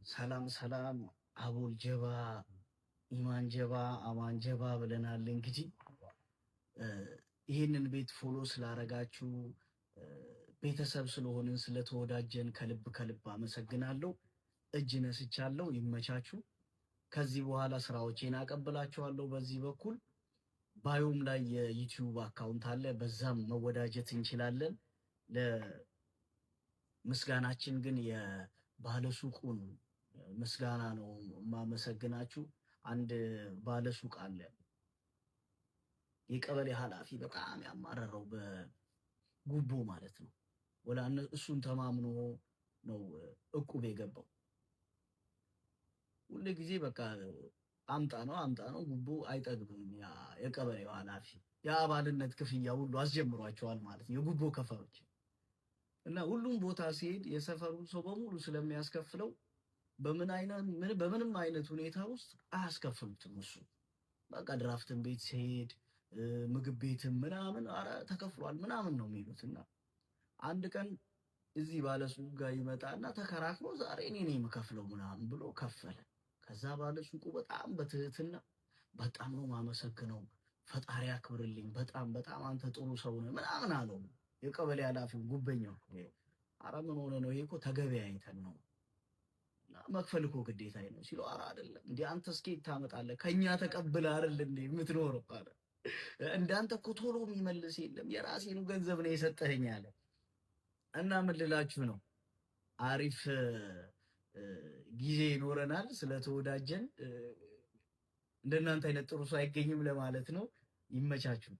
ሰላም ሰላም፣ አቦል ጀባ፣ ኢማን ጀባ፣ አማን ጀባ ብለናል። እንግዲህ ይህንን ቤት follow ስላረጋችሁ፣ ቤተሰብ ስለሆንን፣ ስለተወዳጀን ከልብ ከልብ አመሰግናለሁ። እጅ ነስቻለሁ። ይመቻችሁ። ከዚህ በኋላ ስራዎቼን አቀብላችኋለሁ። በዚህ በኩል bio ም ላይ የ YouTube account አለ። በዛም መወዳጀት እንችላለን። ለምስጋናችን ግን የባለሱቁን ምስጋና ነው የማመሰግናችሁ። አንድ ባለሱቅ አለ፣ የቀበሌ ኃላፊ በጣም ያማረረው በጉቦ ማለት ነው። ወላ እሱን ተማምኖ ነው እቁብ የገባው። ሁሉ ጊዜ በቃ አምጣ ነው አምጣ ነው፣ ጉቦ አይጠግብም። ያ የቀበሌው ኃላፊ የአባልነት ክፍያ ሁሉ አስጀምሯቸዋል ማለት ነው፣ የጉቦ ከፋዮች። እና ሁሉም ቦታ ሲሄድ የሰፈሩን ሰው በሙሉ ስለሚያስከፍለው በምን አይነት በምንም አይነት ሁኔታ ውስጥ አያስከፍሉትም። እሱ በቃ ድራፍትን ቤት ሲሄድ፣ ምግብ ቤትም ምናምን አረ ተከፍሏል ምናምን ነው የሚሉት። እና አንድ ቀን እዚህ ባለሱቅ ጋር ይመጣና ተከራክሮ ዛሬ እኔ ነኝ የምከፍለው ምናምን ብሎ ከፈለ። ከዛ ባለሱቁ በጣም በትህትና በጣም ነው ማመሰግነው፣ ፈጣሪ አክብርልኝ፣ በጣም በጣም አንተ ጥሩ ሰው ነህ ምናምን አለው። የቀበሌ ኃላፊው ጉበኛው አረ ምን ሆነ ነው፣ ይሄ እኮ ተገበያይተን ነው እና መክፈል እኮ ግዴታ ነው ሲለው፣ አረ አይደለም እንዴ፣ አንተ እስኬት ታመጣለህ፣ ከኛ ተቀብለህ አይደል እንዴ የምትኖረው አለ። እንዳንተ እኮ ቶሎ የሚመልስ የለም፣ የራሴኑ ገንዘብ ነው የሰጠኸኝ አለ። እና ምን ልላችሁ ነው፣ አሪፍ ጊዜ ይኖረናል ስለተወዳጀን። እንደናንተ አይነት ጥሩ ሰው አይገኝም ለማለት ነው። ይመቻችሁ።